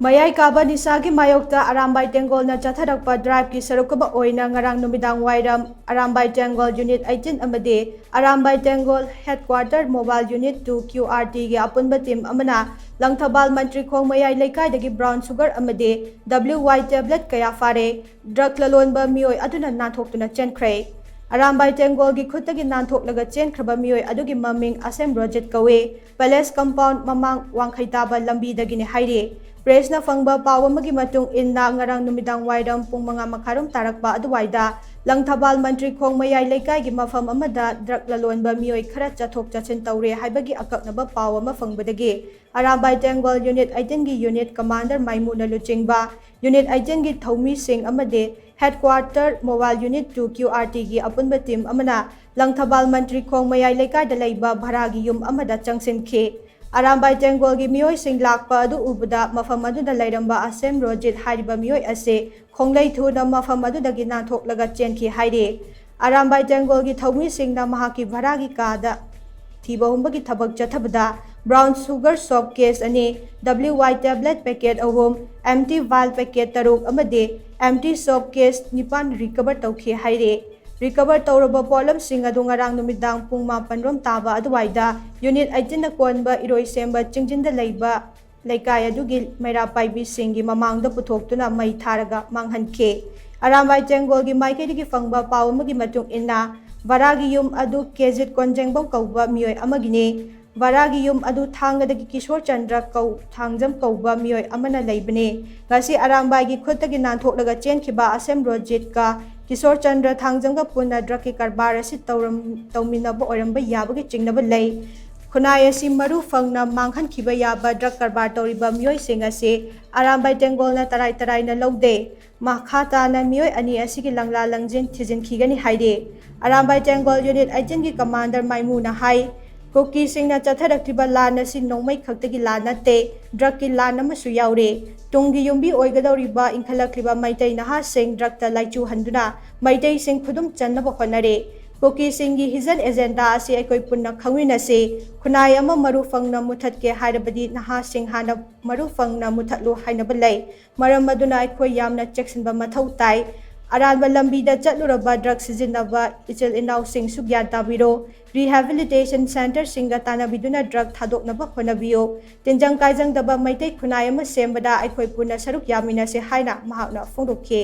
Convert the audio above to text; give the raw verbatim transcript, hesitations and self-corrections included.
ꯃꯌꯥꯏ ꯀꯥꯕ ꯅꯤꯁꯥꯒꯤ ꯃꯥꯌꯣꯛꯇ ꯑꯔꯥꯝꯕꯥꯏ ꯇꯦꯡꯒꯣꯜꯅ ꯆꯠꯊꯔꯛꯄ ꯗ꯭ꯔꯥꯏꯚꯀꯤ ꯁꯔꯨꯛ ꯑꯃ ꯑꯣꯏꯅ ꯉꯔꯥꯡ ꯅꯨꯃꯤꯗꯥꯡ ꯋꯥꯏꯔꯝ ꯑꯔꯥꯝꯕꯥꯏ ꯇꯦꯡꯒꯣꯜ ꯌꯨꯅꯤꯠ ꯑꯩꯠꯇꯤꯟ ꯑꯃꯗꯤ Arambai Tengol headquarter mobile unit two Q R ꯇꯤꯒꯤ ꯑꯄꯨꯟꯕ ꯇꯤꯝ ꯑꯃꯅ ꯂꯪꯊꯕꯥꯜ ꯃꯟꯇ꯭ꯔꯤ ꯈꯣꯡ ꯃꯌꯥꯏ ꯂꯩꯀꯥꯏꯗꯒꯤ ꯕ꯭ꯔꯥꯎꯟ ꯁꯨꯒꯔ ꯑꯃꯗꯤ ꯗꯕ꯭ꯂꯤꯎ ꯋꯥꯏ ꯇꯦꯕ꯭ꯂꯦꯠ ꯀꯌꯥ ꯐꯥꯔꯦ꯫ ꯗ꯭ꯔꯒ ꯂꯂꯣꯟꯕ ꯃꯤꯑꯣꯏ ꯑꯗꯨꯅ ꯅꯥꯟꯊꯣꯛꯇꯨꯅ ꯆꯦꯟꯈ꯭ꯔꯦ꯫ ꯑꯔꯥꯝꯕꯥꯏ ꯇꯦꯡꯒꯣꯜꯒꯤ ꯈꯨꯠꯇꯒꯤ ꯅꯥꯟꯊꯣꯛꯂꯒ ꯆꯦꯟꯈ꯭ꯔꯕ ꯃꯤꯑꯣꯏ ꯑꯗꯨꯒꯤ ꯃꯃꯤꯡ ꯑꯁꯦꯝ ꯔꯣꯖꯤꯠ ꯀꯧꯏ꯫ ꯄꯦꯂꯦꯁ ꯀꯝꯄꯥꯎꯟ ꯃꯃꯥꯡ ꯋꯥꯡꯈꯩ ꯇꯥꯕ ꯂꯝꯕꯤꯗꯒꯤꯅꯤ ꯍꯥꯏꯔꯤ꯫ ꯄ꯭ꯔꯦꯁꯅ ꯐꯪꯕ ꯄꯥꯎ ꯑꯃꯒꯤ ꯃꯇꯨꯡ ꯏꯟꯅ, ꯉꯔꯥꯡ ꯅꯨꯃꯤꯗꯥꯡ ꯋꯥꯏꯔꯝ ꯄꯨꯡ ꯃꯉꯥ ꯃꯈꯥꯏꯔꯣꯝ ꯇꯥꯔꯛꯄ ꯑꯗꯨꯋꯥꯏꯗ ꯂꯪꯊꯕꯥꯜ ꯃꯟꯇ꯭ꯔꯤ ꯈꯣꯡ ꯃꯌꯥꯏ ꯂꯩꯀꯥꯏꯒꯤ ꯃꯐꯝ ꯑꯃꯗ ꯗ꯭ꯔꯒ ꯂꯂꯣꯟꯕ ꯃꯤꯑꯣꯏ ꯈꯔ ꯆꯠꯊꯣꯛ ꯆꯠꯁꯤꯟ ꯇꯧꯔꯦ ꯍꯥꯏꯕꯒꯤ ꯑꯀꯛꯅꯕ ꯄꯥꯎ ꯑꯃ ꯐꯪꯕꯗꯒꯤ ꯑꯔꯥꯝꯕꯥꯏ ꯇꯦꯡꯒꯣꯜ ꯌꯨꯅꯤꯠ ꯑꯩꯠꯇꯤꯟꯒꯤ ꯌꯨꯅꯤꯠ ꯀꯃꯥꯟꯗꯔ ꯃꯥꯏꯃꯨꯅ ꯂꯨꯆꯤꯡꯕ ꯌꯨꯅꯤꯠ ꯑꯩꯠꯇꯤꯟꯒꯤ ꯊꯧꯃꯤꯁꯤꯡ ꯑꯃꯗꯤ headquarter mobile unit two Q R ꯇꯤꯒꯤ ꯑꯄꯨꯟꯕ ꯇꯤꯝ ꯑꯃꯅ ꯂꯪꯊꯕꯥꯜ ꯃꯟꯇ꯭ꯔꯤ ꯈꯣꯡ ꯃꯌꯥꯏ ꯂꯩꯀꯥꯏꯗ ꯂꯩꯕ ꯚꯔꯥꯒꯤ ꯌꯨꯝ ꯑꯃꯗ ꯆꯪꯁꯤꯟꯈꯤ꯫ ꯑꯔꯥꯝꯕꯥꯏ ꯇꯦꯡꯒꯣꯜꯒꯤ ꯃꯤꯑꯣꯏꯁꯤꯡ ꯂꯥꯛꯄ ꯑꯗꯨ ꯎꯕꯗ ꯃꯐꯝ ꯑꯗꯨꯗ ꯂꯩꯔꯝꯕ ꯑꯁꯦꯝ ꯔꯣꯖꯤꯠ ꯍꯥꯏꯔꯤꯕ ꯃꯤꯑꯣꯏ ꯑꯁꯤ ꯈꯣꯡꯂꯩ ꯊꯨꯅ ꯃꯐꯝ ꯑꯗꯨꯗꯒꯤ ꯅꯥꯟꯊꯣꯛꯂꯒ ꯆꯦꯟꯈꯤ ꯍꯥꯏꯔꯤ꯫ ꯑꯔꯥꯝꯕꯥꯏ ꯇꯦꯡꯒꯣꯜꯒꯤ ꯊꯧꯃꯤꯁꯤꯡꯅ ꯃꯍꯥꯛꯀꯤ ꯚꯔꯥꯒꯤ ꯀꯥꯗ ꯊꯤꯕ ꯍꯨꯝꯕꯒꯤ ꯊꯕꯛ ꯆꯠꯊꯕꯗ ꯕ꯭ꯔꯥꯎꯟ ꯁꯨꯒꯔ ꯁꯣꯞ ꯀꯦꯁ ꯑꯅꯤ, ꯗꯕ꯭ꯂꯤꯎ ꯋꯥꯏ ꯇꯦꯕ꯭ꯂꯦꯠ ꯄꯦꯀꯦꯠ ꯑꯍꯨꯝ, ꯑꯦꯝꯇꯤ ꯚꯥꯏꯜ ꯄꯦꯀꯦꯠ ꯇꯔꯨꯛ ꯑꯃꯗꯤ ꯑꯦꯝꯇꯤ ꯁꯣꯞ ꯀꯦꯁ ꯅꯤꯄꯥꯟ ꯔꯤꯀꯚꯔ ꯇꯧꯈꯤ ꯍꯥꯏꯔꯤ꯫ ꯔꯤꯀꯚꯔ ꯇꯧꯔꯕ ꯄꯣꯠꯂꯝꯁꯤꯡ ꯑꯗꯨ ꯉꯔꯥꯡ ꯅꯨꯃꯤꯗꯥꯡ ꯄꯨꯡ ꯃꯥꯄꯟ ꯔꯣꯝ ꯇꯥꯕ ꯑꯗꯨꯋꯥꯏꯗ ꯌꯨꯅꯤꯠ ꯑꯩꯠꯇꯤꯟꯅ ꯀꯣꯟꯕ ꯏꯔꯣꯏꯁꯦꯝꯕ ꯆꯤꯡꯖꯤꯟꯗ ꯂꯩꯕ ꯂꯩꯀꯥꯏ ꯑꯗꯨꯒꯤ ꯃꯩꯔꯥ ꯄꯥꯏꯕꯤꯁꯤꯡꯒꯤ ꯃꯃꯥꯡꯗ ꯄꯨꯊꯣꯛꯇꯨꯅ ꯃꯩ ꯊꯥꯔꯒ ꯃꯥꯡꯍꯟꯈꯤ꯫ ꯑꯔꯥꯝꯕꯥꯏ ꯇꯦꯡꯒꯣꯜꯒꯤ ꯃꯥꯏꯀꯩꯗꯒꯤ ꯐꯪꯕ ꯄꯥꯎ ꯑꯃꯒꯤ ꯃꯇꯨꯡ ꯏꯟꯅ, ꯚꯔꯥꯒꯤ ꯌꯨꯝ ꯑꯗꯨ ꯀꯦꯖꯤꯠ ꯀꯣꯟꯖꯦꯡꯕꯝ ꯀꯧꯕ ꯃꯤꯑꯣꯏ ꯑꯃꯒꯤꯅꯤ꯫ ꯚꯔꯥꯒꯤ ꯌꯨꯝ ꯑꯗꯨ ꯊꯥꯡꯒꯗꯒꯤ ꯀꯤꯁꯣꯔ ꯆꯟꯗ꯭ꯔ ꯀꯧ-, ꯊꯥꯡꯖꯝ ꯀꯧꯕ ꯃꯤꯑꯣꯏ ꯑꯃꯅ ꯂꯩꯕꯅꯤ꯫ ꯉꯁꯤ ꯑꯔꯥꯝꯕꯥꯏꯒꯤ ꯈꯨꯠꯇꯒꯤ ꯅꯥꯟꯊꯣꯛꯂꯒ ꯆꯦꯟꯈꯤꯕ ꯑꯁꯦꯝ ꯔꯣꯖꯤꯠꯀ ꯀꯤꯁꯣꯔ ꯆꯟꯗ꯭ꯔ ꯊꯥꯡꯖꯝꯒ ꯄꯨꯟꯅ ꯗ꯭ꯔꯒꯀꯤ ꯀꯔꯕꯥꯔ ꯑꯁꯤ ꯇꯧꯔꯝ-, ꯇꯧꯃꯤꯟꯅꯕ ꯑꯣꯏꯔꯝꯕ ꯌꯥꯕꯒꯤ ꯆꯤꯡꯅꯕ ꯂꯩ꯫ ꯈꯨꯟꯅꯥꯏ ꯑꯁꯤ ꯃꯔꯨ ꯐꯪꯅ ꯃꯥꯡꯍꯟꯈꯤꯕ ꯌꯥꯕ ꯗ꯭ꯔꯒ ꯀꯔꯕꯥꯔ ꯇꯧꯔꯤꯕ ꯃꯤꯑꯣꯏꯁꯤꯡ ꯑꯁꯤ ꯑꯔꯥꯝꯕꯥꯏ ꯇꯦꯡꯒꯣꯜꯅ ꯇꯔꯥꯏ ꯇꯔꯥꯏꯅ ꯂꯧꯗꯦ꯫ ꯃꯈꯥ ꯇꯥꯅ ꯃꯤꯑꯣꯏ ꯑꯅꯤ ꯑꯁꯤꯒꯤ ꯂꯪꯂꯥ ꯂꯪꯖꯤꯟ ꯊꯤꯖꯤꯟꯈꯤꯒꯅꯤ ꯍꯥꯏꯔꯤ꯫ ꯑꯔꯥꯝꯕꯥꯏ ꯇꯦꯡꯒꯣꯜ ꯌꯨꯅꯤꯠ ꯑꯩꯠꯇꯤꯟꯒꯤ ꯀꯃꯥꯟꯗꯔ ꯃꯥꯏꯃꯨꯅ ꯍꯥꯏ, ꯀꯨꯀꯤꯁꯤꯡꯅ ꯆꯠꯊꯔꯛꯂꯤꯕ ꯂꯥꯟ ꯑꯁꯤ ꯅꯣꯡꯃꯩ ꯈꯛꯇꯒꯤ ꯂꯥꯟ ꯅꯠꯇꯦ, ꯗ꯭ꯔꯒꯀꯤ ꯂꯥꯟ ꯑꯃꯁꯨ ꯌꯥꯎꯔꯤ꯫ ꯇꯨꯡꯒꯤ ꯌꯨꯝꯕꯤ ꯑꯣꯏꯒꯗꯧꯔꯤꯕ ꯏꯟꯈꯠꯂꯛꯂꯤꯕ ꯃꯩꯇꯩ ꯅꯍꯥꯁꯤꯡ ꯗ꯭ꯔꯒꯇ ꯂꯥꯏꯆꯨꯍꯟꯗꯨꯅ ꯃꯩꯇꯩꯁꯤꯡ ꯈꯨꯗꯨꯝ ꯆꯟꯅꯕ ꯍꯣꯠꯅꯔꯤ꯫ ꯀꯨꯀꯤꯁꯤꯡꯒꯤ hidden agenda ꯑꯁꯤ ꯑꯩꯈꯣꯏ ꯄꯨꯟꯅ ꯈꯪꯃꯤꯟꯅꯁꯤ꯫ ꯈꯨꯟꯅꯥꯏ ꯑꯃ ꯃꯔꯨ ꯐꯪꯅ ꯃꯨꯊꯠꯀꯦ ꯍꯥꯏꯔꯕꯗꯤ ꯅꯍꯥꯁꯤꯡ ꯍꯥꯟꯅ ꯃꯔꯨ ꯐꯪꯅ ꯃꯨꯊꯠꯂꯨ ꯍꯥꯏꯅꯕ ꯂꯩ꯫ ꯃꯔꯝ ꯑꯗꯨꯅ ꯑꯩꯈꯣꯏ ꯌꯥꯝꯅ ꯆꯦꯛꯁꯤꯟꯕ ꯃꯊꯧ ꯇꯥꯏ꯫ ꯑꯔꯥꯟꯕ ꯂꯝꯕꯤꯗ ꯆꯠꯂꯨꯔꯕ drug ꯁꯤꯖꯤꯟꯅꯕ ꯏꯆꯤꯜ ꯏꯅꯥꯎꯁꯤꯡꯁꯨ ꯒ꯭ꯌꯥꯟ ꯇꯥꯕꯤꯔꯣ꯫ Rehabilitation centreꯁꯤꯡꯗ ꯇꯥꯟꯅꯕꯤꯗꯨꯅ drug ꯊꯥꯗꯣꯛꯅꯕ ꯍꯣꯠꯅꯕꯤꯌꯨ꯫ ꯇꯤꯟꯖꯪ ꯀꯥꯏꯖꯪꯗꯕ ꯃꯩꯇꯩ ꯈꯨꯟꯅꯥꯏ ꯑꯃ ꯁꯦꯝꯕꯗ ꯑꯩꯈꯣꯏ ꯄꯨꯟꯅ ꯁꯔꯨꯛ ꯌꯥꯃꯤꯟꯅꯁꯤ ꯍꯥꯏꯅ ꯃꯍꯥꯛꯅ ꯐꯣꯡꯗꯣꯛꯈꯤ꯫